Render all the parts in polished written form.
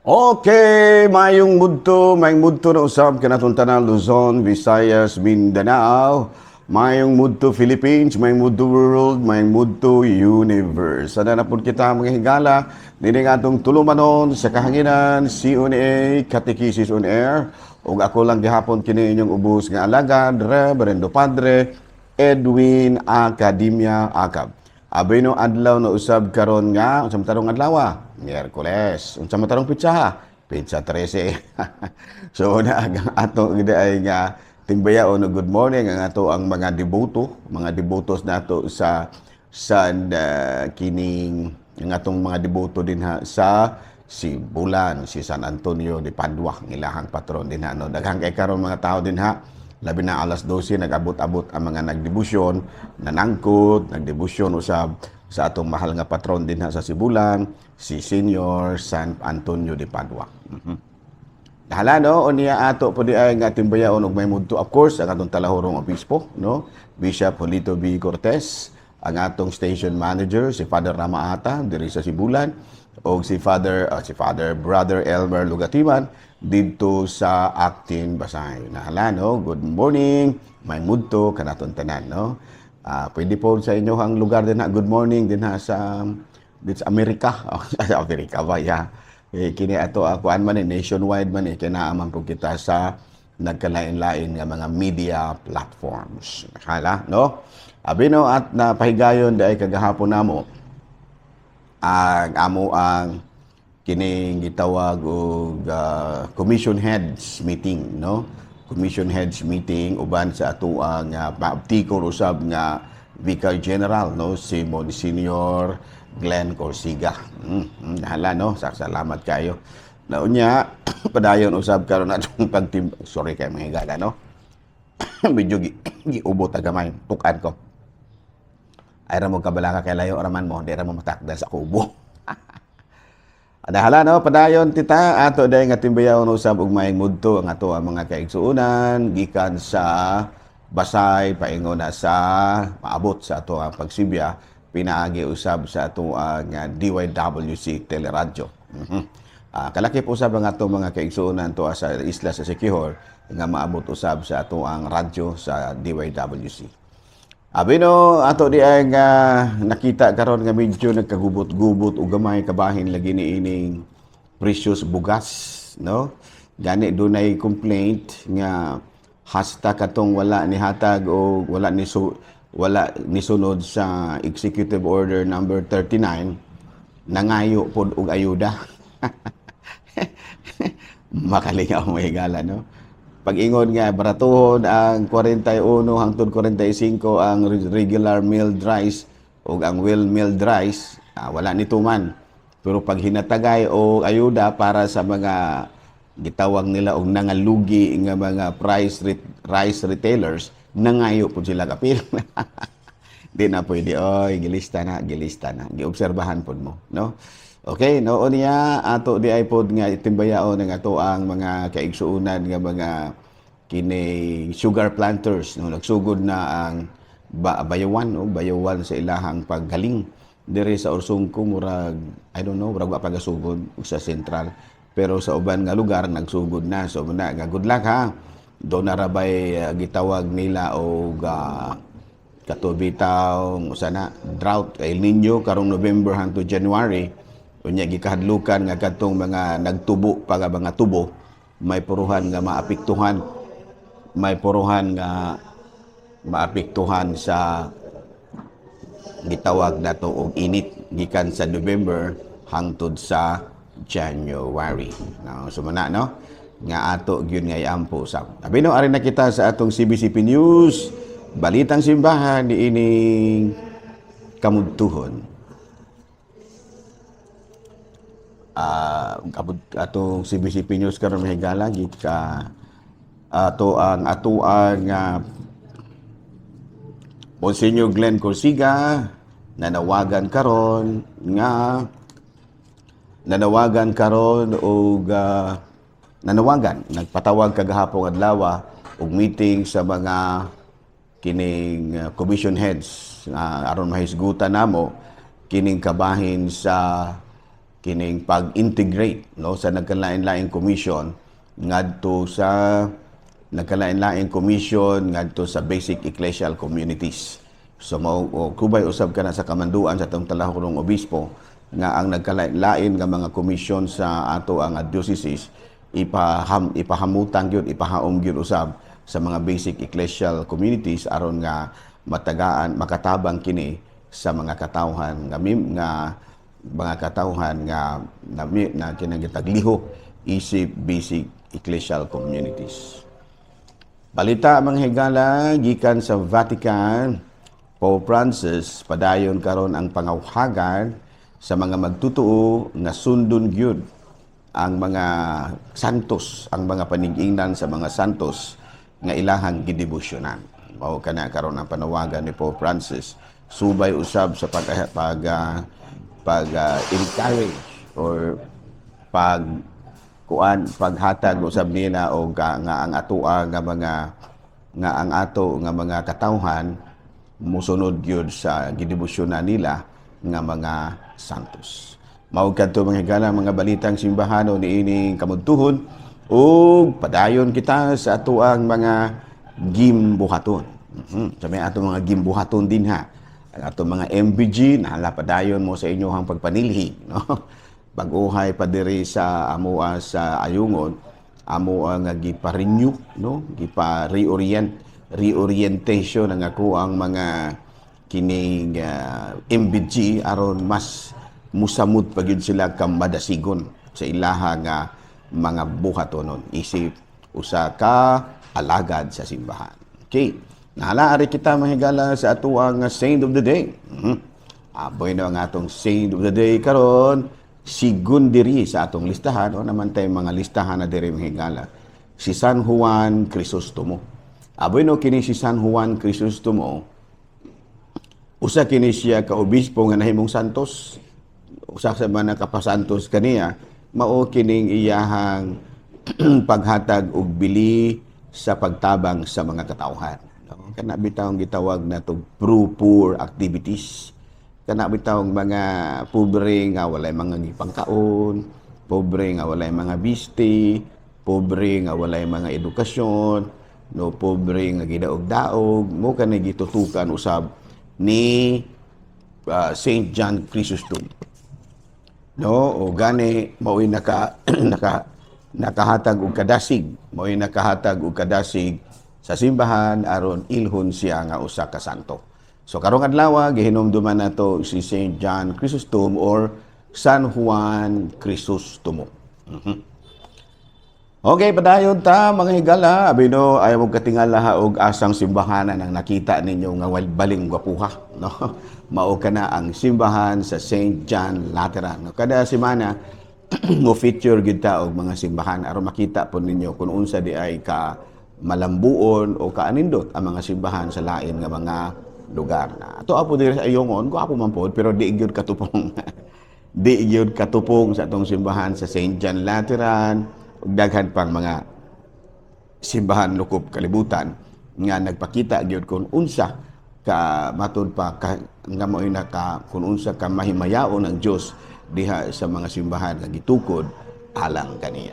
Okay, mayong mudto na usab kanatong tanan, Luzon, Visayas, Mindanao, mayong mudto Philippines, mayong mudto world, mayong mudto universe. Sana na pud kita, mga higala, nining atong tulumanon sa kahanginan, CONA, Catechesis on Air, ug ako lang gihapon kini inyong ubos nga alagad, Reverendo Padre Edwin Academia Acab. Abi no, adlaw na usab karon nga unsa man tarong adlaw? Miyerkules. Unsa man tarong pitsa? Pitsa 13. So na ang ato gid ay nga timbayaon og good morning ang ato ang mga deboto, mga debotos nato sa sa kining ang atong mga deboto dinha sa Sibulan, si San Antonio de Padua, ang ilahang patron dinha, no. Daghan kay karon mga tao dinha, labi na alas 12, nag-abot-abot ang mga nagdebosyon, nanangkot, nagdebosyon usab sa atong mahal nga patron dinha sa Sibulan, si Senior San Antonio de Padua. Dahala no, unya ato po di ay nga timbayaon og may mudto, of course, ang atong talahurong obispo, no, Bishop Julito B. Cortez, ang atong station manager si Father Ramaata diri sa Sibulan og si Father Brother Elmer Lugatiman didto sa Actin Basay. Nahala no, good morning, may mudto kanaton tanan, no. Pwede po sa inyo ang lugar din ha, good morning din ha sa dito sa Amerika. Oh, sa Amerika ba ya? Eh, kini ato kuan man eh, nationwide man eh, kaya man po kita sa nagkalain-lain nga mga media platforms. Hala, no? Abi no, at napahigayon dahil kagahapon namo ang amo ang kining gitawag og commission heads meeting, no? Commission heads meeting uban sa ato ang paabtikor usab nga Vicar General, no, si Monsignor Glenn Corsiga. Hala no, salamat kayo. Naunya padayon usab karon atong pagtim, sorry kay mga higala, no. Medyo giubo ta gamay, tukan ko. Ay ra mo kabalaka kay layo raman mo, di ra mo matakdan sa kubo. Adahala no, padayon tita ato dahil nga timbayaw usab og maayong mudto ang ato ang mga kaigsuonan gikan sa Basay paingon na sa maabot sa ato ang pagsibya pinaagi usab sa ato ang DYWC Teleradyo. Kalakip usab ang ato mga kaigsuonan to sa isla sa Siquijor nga maabot usab sa ato ang radyo sa DYWC. Abi no, ato di ay nga nakita karon nga medyo nagkagubot-gubot og gamay kabahin lagi ni ining presyo sa bugas, no? Gani dunay complaint nga hasta katong wala ni hatag o wala ni sunod sa Executive Order number 39, nangayo pod og ayuda. Makalingaw, mga higala, no? Pag-ingon nga baratuhon ang 41 hangtod 45 ang regular milled rice o ang well milled rice, wala ni tuman. Pero pag hinatagay o ayuda para sa mga gitawag nila og nangalugi nga mga rice retailers, nangayo pud sila kapil. Di na pwede, oy, gilista na, gilista na. Giobserbahan pod mo, no? Okay, no, niya ato di ay pod nga itimbayaon ang ato ang mga kaigsuonan nga mga kini sugar planters, no? Nagsugod na ang bayawan, no, bayawan sa ilahang paggaling diri sa Orsungko. Murag, I don't know, murag wa pa gasugod sa central, pero sa uban nga lugar nagsugod na. So muna nga good luck ha. Do na ra bay gitawag nila og katubitaw usa na drought, El Nino, karong November hangtod January. Unya gikahadlukan nga kadtong mga nagtubo pa nga mga tubo may puruhan nga maapektuhan, may puruhan nga maapektuhan sa gitawag nato og init gikan sa November hangtod sa January. No, so mana no nga ato gyud nga iampo sa. Abi no, ari na kita sa atong CBCP News, Balitang Simbahan niining kamudtuhon. Abot atong CBCP News karon, mga higala, gika ato ang atuan nga Monsignor Glenn Corsiga nanawagan karon og nanawagan, nagpatawag kagahapon adlaw og meeting sa mga kining commission heads aron mahisgutan namo kining kabahin sa Kining pag-integrate, no, sa nagkalain-laing commission ngadto sa nagkalain-laing commission ngadto sa basic ecclesial communities. So mao o, kubay usab kana sa kamanduan sa atong Talahuron Obispo nga ang nagkalain-lain nga mga komisyon sa ato ang dioceses ipahamutang gyud, ipahaom gyud usab sa mga basic ecclesial communities aron nga matagaan, makatabang kini sa mga katawhan nga nga mga katawhan nga na, na kinang gitaglihok isip basic ecclesial communities. Balita, mga higala, gikan sa Vatican, Pope Francis padayon karon ang pangawhagan sa mga magtutuo nga sundon gyud ang mga santos, ang mga panigingnan sa mga santos nga ilahang gidebosyonan. Mao kana karon ang panawagan ni Pope Francis subay usab sa pag pag ah, pag encourage or pag kuan, paghatag usab nila og nga ang atoa nga mga nga ang ato nga mga katawhan musunod gyud sa gidebosyonan nila nga mga santos. Mao kadto, mga higala, mga balitang simbahano niining kamudtuhon ug padayon kita sa atoang mga gimbuhaton. Sa may atong mga gimbuhaton dinha. Ang atong mga MBG nahala, padayon mo sa inyong pagpanilhi, no? Bag-ohay pa diri sa amoa sa Ayungon, amo nga gipa-renew, no? Gipa-reorient, reorientation ang ako ang mga kining MBG aron mas musamot pa gyud sila ka madasigon sa ilaha nga mga buhatonon isip usa ka alagad sa simbahan. Okay. Nahala ari kita, mga higala, sa atuang saint of the day. Aboy na ang atong saint of the day karon, sigun diri sa atong listahan o naman tay mga listahan na diri, mga higala. Si San Juan Crisostomo. Aboy no, kini si San Juan Crisostomo, usa kini siya ka obispo nga nahimong santos. Usa sa mga nakapasantos kaniya mao kining iyahang paghatag og bili sa pagtabang sa mga katawhan. No? Kana bitawng gitawag na to pro-poor activities. Kana bitawng mga pobre nga walay mga gipangkaon, pobre nga walay mga bisti, pobre nga walay mga edukasyon, no, pobre nga gidaog-daog, mo kani gitutukan usab ni Saint John Chrysostom. No, o gani mao'y naka naka nakahatag og kadasig, mao'y nakahatag og kadasig sa simbahan aron ilhon siya nga usa ka santo. So karong adlaw gihinumduman nato si Saint John Chrysostom or San Juan Crisostomo. Okay, padayon ta, mga higala. Abino, ayaw mo katingala ha og asang simbahanan ang nakita ninyo nga baling gwapuha, no? Mao kana ang simbahan sa St. John Lateran. No? Kada semana mo feature gyud ta og mga simbahan aron makita po ninyo kung unsa di ay ka malambuon o kaanindot ang mga simbahan sa lain nga mga lugar. Na ato apo diri sa Ayungon, gwapo man pod, pero di gyud katupong. Di gyud katupong sa atong simbahan sa St. John Lateran ug daghan pang mga simbahan lukop kalibutan nga nagpakita gyud kung unsa ka matud pa ka, nga mo'y naka kung unsa ka mahimayaon ang Dios diha sa mga simbahan nga gitukod alang kaniya.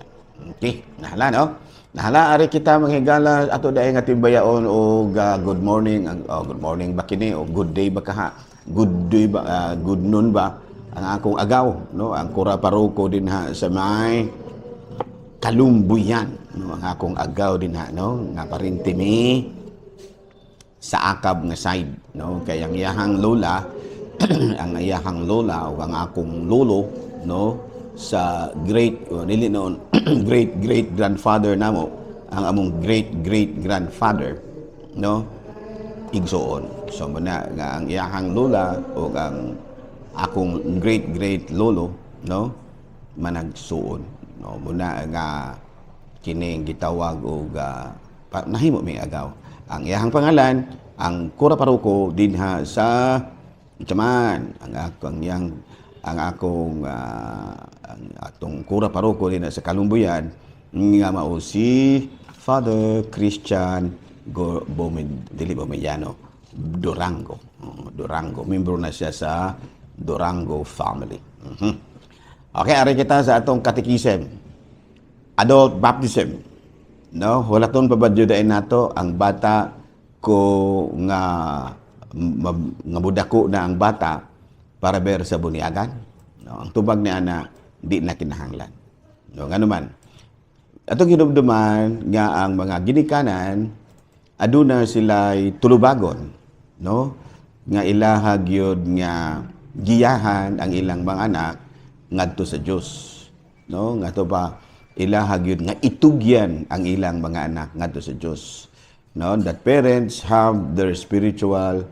Okay, nahala, no? Nahala ari kita, mga higala, ato dahil nga timbayaon og good morning ang, oh, good morning ba kini o good day ba kaha? Good day ba, good noon ba ang akong agaw, no, ang kura paroko dinha sa may Kalumbuyan, no, ang akong agaw dinha, no, nga parinti ni sa akab nga side, no, kay ang iyahang lola ang iyahang lola o ang akong lolo, no, sa great o dili noon great great grandfather namo, ang among great great grandfather, no, igsoon. So muna nga ang iyahang lola o ang akong great great lolo, no, managsuon, no. Muna nga kining gitawag og nahimo may agaw. Ang iyahang pangalan, ang kura paroko dinha sa Chaman, ang akong yang ang akong ang atong kura paroko dinha sa Kalumbuyan nga mao si Father Christian Go, Bomen, dili Bomediano, Durango. Oh, Durango. Membro na siya sa Durango family. Okay, ari kita sa atong catechism. Adult baptism. No, hulaton pa ba jud nato ang bata ko nga budako na ang bata para ber sa bunyagan? No, ang tubag ni ana, di na kinahanglan. No, ngano man? Atong hinumduman nga ang mga ginikanan aduna sila tulubagon, no, nga ilaha gyud nga giyahan ang ilang mga anak ngadto sa Dios, no, nga to pa ilaha gyud nga itugyan ang ilang mga anak ngadto sa Dios, no, that parents have their spiritual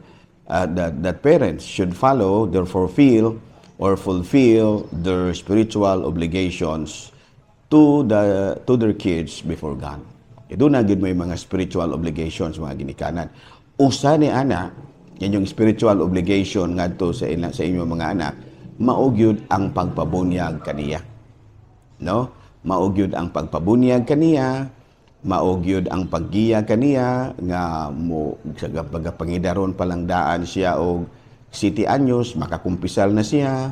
that parents should follow their fulfill or fulfill their spiritual obligations to their kids before God. Doon na gid may mga spiritual obligations mga ginikanan. Usa ni ana, inyong spiritual obligation ngadto sa inyong mga anak, mao gyud ang pagpabunyag kaniya. No? Mao gyud ang pagpabunyag kaniya, mao gyud ang paggiya kaniya nga mo sa pagpangidaron pa lang daan siya og 7 anyos makakumpisal na siya,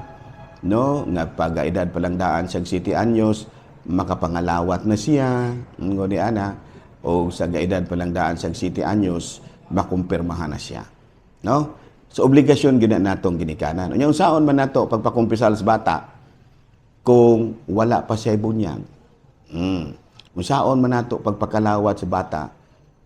no, nga pag-edad pa lang daan siya 7 anyos makapangalawat na siya ngo ni ana, o sa edad pa lang daan sa 7 anyos makumpirmahan na siya, no? So obligasyon gina natong ginikanan. Unya, unsaon man nato pagpakumpisal sa bata kung wala pa siya bunyag? Unsaon man nato pagpakalawat sa bata,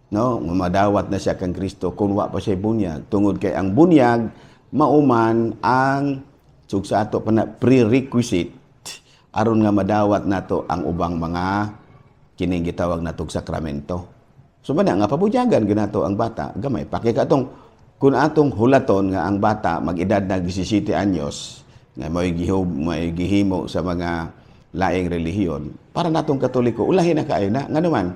no, madawat na siya kang Kristo kung wa pa siya bunyag? Tungod kay ang bunyag mauman ang sug sa ato pa na prerequisite aron nga madawat nato ang ubang mga kining gitawag natog sakramento. So man nga pabunyagan ginato ang bata gamay pa kay katong kung atong hulaton nga ang bata mag-edad na 17 anyos nga may gihimo sa mga laing relihiyon, para natong Katoliko ulahi na kaayo na. Ngano man,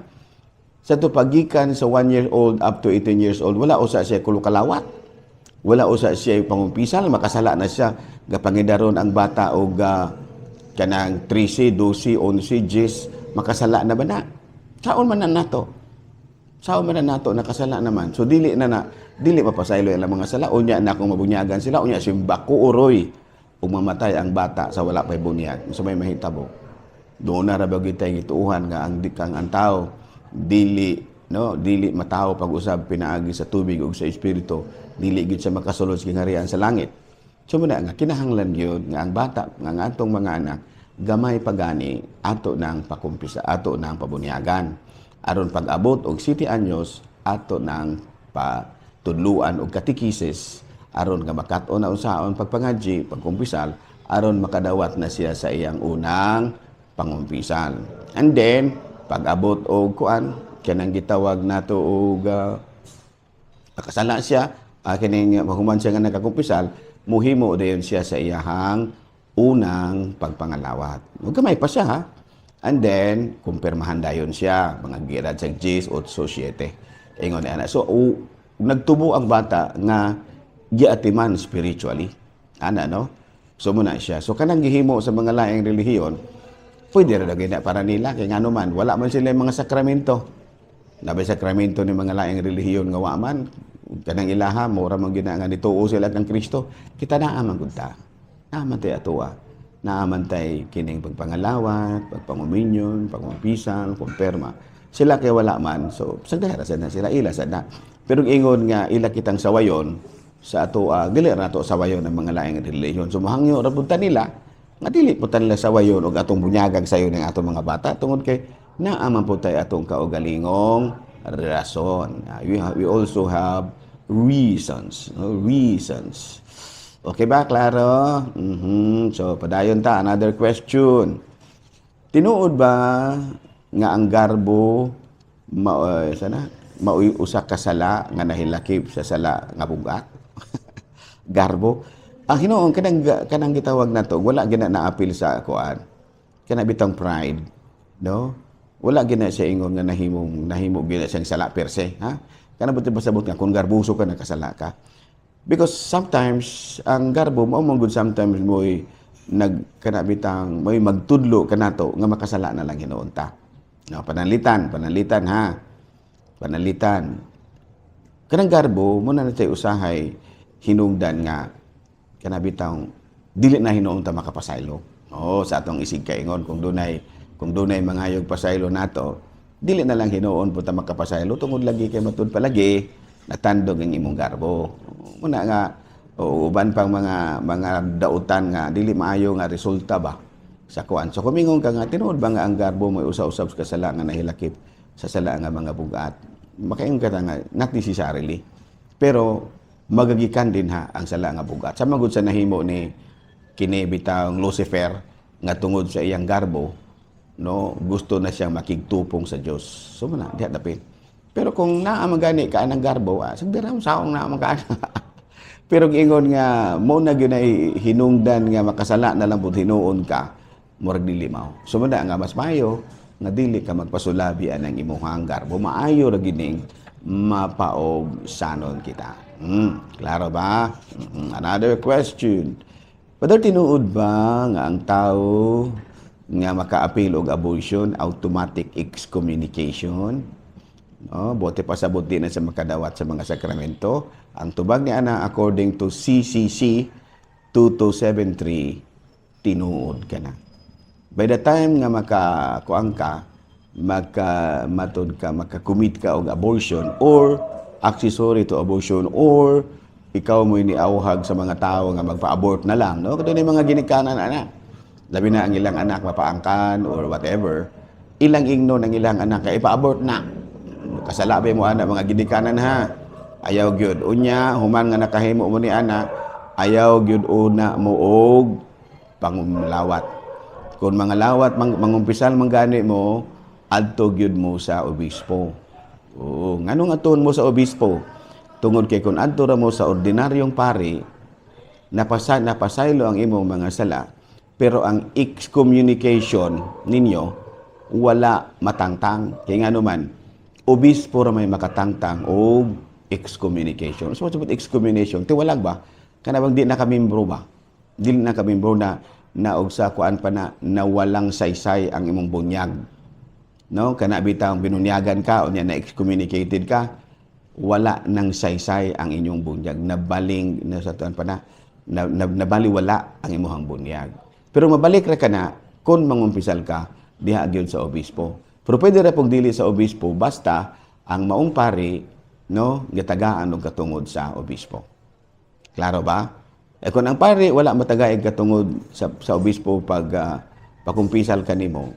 sa to pagikan sa 1 year old up to 18 years old, wala usa siya kulukalawat, wala usa siya pangumpisal, makasala na siya. Gapangidaron ang bata og kanang 13, 12, 11, 10, makasala na ba na? Saon man na nato? Saon man na nato, nakasala naman? So dili na na dili mapasaylo ilang mga sala. Unya na kung mabunyagan sila, unya simbako uroy ug mamatay ang bata sa wala pay bunyag. So may mahitabo. Doon na ra ba gyud tay gituohan nga ang dikang ang tao dili, no, dili matawo pag-usab pinaagi sa tubig ug sa espiritu, dili gyud siya makasulod sa gingharian sa langit. So muna nga kinahanglan gyud nga ang bata, nga ang atong mga anak gamay pagani ato nang pakumpisa, ato nang pabunyagan aron pag-abot og 7 anyos ato nang patudluan og katekisis aron nga makat-on na unsaon pagpangadyi, pagkumpisal, aron makadawat na siya sa iyang unang pangumpisal. And then pag-abot og kuan, kanang gitawag nato og nakasala siya, kining mahuman siya nga nakakumpisal, muhimo dayon siya sa iyahang unang pagpangalawat. Ug gamay pa siya, ha. And then kumpirmahan dayon siya mga girad sa 10, 8, 7. Ingon ni ana. So nagtubo ang bata nga giatiman spiritually. Ana, no? So muna siya. So kanang gihimo sa mga laing relihiyon, pwede ra na para nila kay ngano man wala man sila mga sakramento. Nabay sakramento ni mga laing relihiyon nga wa man kanang ilaha mo ra man gina nga nituo sila kang Kristo. Kita naa man gud ta. Naa man tay atoa. Naa man tay kining pagpangalawat, pagpanguminyon, pangumpisal, kumpirma. Sila kay wala man, so sagdahera sad na sila, ila sad na. Pero ingon nga ila kitang sawayon sa ato, dili ra nato sawayon ang mga laing relihiyon. So mahangyo ra pud ta nila nga dili pud ta nila sawayon og atong bunyagag sayo ng atong mga bata tungod kay naa man pud tay atong kaugalingong rason. We also have reasons, no? Reasons. Okay ba, klaro? So padayon ta, another question. Tinuod ba nga ang garbo ma sana maoy usa ka sala nga nahilakip sa sala nga bugat? Garbo. Ang hinuon kanang gitawag nato, wala gina naapil sa kuan. Kana bitang pride, no? Wala gina siya ingon nga nahimong nahimo gina siyang sala per se, ha? Kana buti pasabot nga kung garbuso ka, nakasala ka. Because sometimes ang garbo mao man gud sometimes mo'y nag kana bitang mo'y magtudlo kanato nga makasala na lang hinuon ta. No, pananglitan, pananglitan, ha. Pananglitan. Kanang garbo mo na natay usahay hinungdan nga kana bitang dili na hinuon ta makapasaylo. Oo, sa atong isig kaingon, kung dunay mangayog pasaylo nato, dili na lang hinuon po ta makapasaylo tungod lagi kay matud palagi natandog ang imong garbo. Muna nga o uban pang mga dautan nga dili maayo nga resulta ba sa kuan. So kumingon ka nga, tinuod ba nga ang garbo mo usa-usab sa kasala nga nahilakip sa sala nga mga bugat? Makaingon ka nga not necessarily. Pero magagikan din ha ang sala nga bugat. Sa magud sa nahimo ni kini bitang Lucifer nga tungod sa iyang garbo, no, gusto na siyang makigtupong sa Dios. So muna diha dapit. Pero kung naa man gani ka ang garbo, sagdira mo saong naa man ka. Pero giingon nga mo na gyud ay hinungdan nga makasala na lang pud hinuon ka, murag dili mao. So muna nga mas maayo nga dili ka magpasulabi anang imong garbo. Maayo ra gining mapaog sanon kita. Klaro ba? Another question. Brother, tinuod ba nga ang tao nga maka-appeal og abortion, automatic excommunication? No, bote pasabot di na sa makadawat sa mga sakramento. Ang tubag ni ana according to CCC 2273, tinuod ka na. By the time nga maka kuang ka, maka matod ka, maka-commit ka og abortion or accessory to abortion or ikaw mo niawhag sa mga tao nga magpa-abort na lang, no? Kadto mga ginikanan ana. Labi na ang ilang anak mapaangkan or whatever, ilang ingno ng ilang anak kay ipa-abort na. Kasalabi mo ana, mga ginikanan, ha. Ayaw gyud. Unya, human nga nakahimo mo ni ana, ayaw gyud una mo og pangumlawat. Kung mga lawat mangumpisal man gani mo, adto gyud mo sa obispo. Oo, nganong atuon mo sa obispo? Tungod kay kung adto ra mo sa ordinaryong pari, napasaylo ang imong mga sala, pero ang excommunication ninyo wala matangtang. Kay ngano man, obispo ra may makatangtang og excommunication. So, what's about excommunication? Tiwalag ba? Kana bang di na ka membro ba? Dili na ka membro na na og sa kuan pa na na walang saysay ang imong bunyag. No? Kana bitang binunyagan ka o na excommunicated ka, wala nang saysay ang inyong bunyag. Nabaling na sa tuan pa na, na, na nabaliwala ang imong bunyag. Pero mabalik ra ka na kung mangumpisal ka diha gyud sa obispo. Pero pwede ra pong dili sa obispo basta ang maong pari, no, gitagaan og katungod sa obispo. Klaro ba? Eh kung ang pari wala matagaig katungod sa obispo pag pakumpisal kanimo.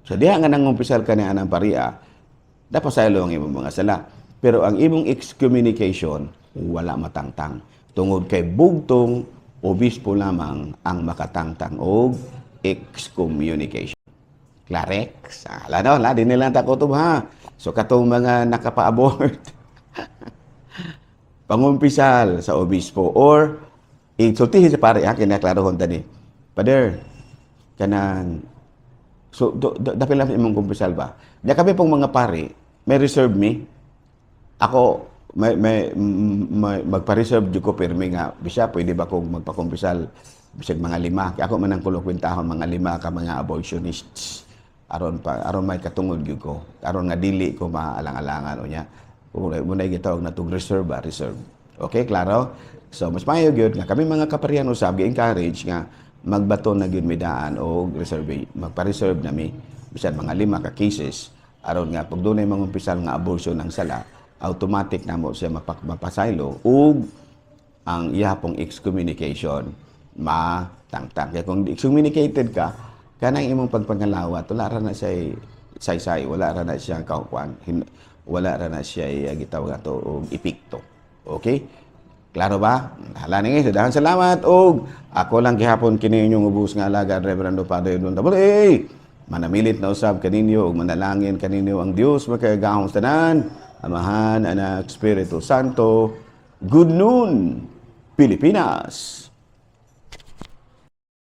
So diha nga nangumpisal ka ni anang paria, dapat saylo ang imong mga sala. Pero ang imong excommunication wala matangtang tungod kay bugtong obispo lamang ang makatangtang og excommunication. Klarex? Ala no, la di nila takutob ha. So katong mga nakapa-abort, pangumpisal sa obispo or isultihin sa pare ha, kinaklarohon tani. Father, kanang so dapil lang imong kumpisal ba? Di kami pong mga pare, may reserve mi. Ako may magpa-reserve jud ko pirmi nga bisa pwede ba kong magpakumpisal bisag mga lima. Kay ako man ang kulukwentahon mga lima ka mga abortionists aron pa aron may katungod gyud ko, aron nga dili ko maalang-alangan unya kung muna gitawag na tug reserve ba, reserve. Okay, klaro? So mas maayo gyud nga kami mga kaparian usab gi-encourage nga magbato na gyud mi daan og reserve, magpa-reserve na mi bisan mga lima ka cases aron nga pag dunay mangumpisal nga abortion ang sala, automatic namo siya mapasaylo ug ang iya pong excommunication matangtang. Kaya kung excommunicated ka, kanang imong pagpangalawat, wala ra na siya saysay, wala ra na siya kaukuan, wala ra na siya gitawag ato og epekto. Okay? Klaro ba? Hala ni, so daghang salamat og ako lang gihapon kini inyong ubos nga alagad, Reverendo Padre Edwin Double A. Manamilit na usab kaninyo ug manalangin kaninyo ang Dios makagagahom sa tanan, Amahan, Anak, Espiritu Santo. Good noon, Pilipinas.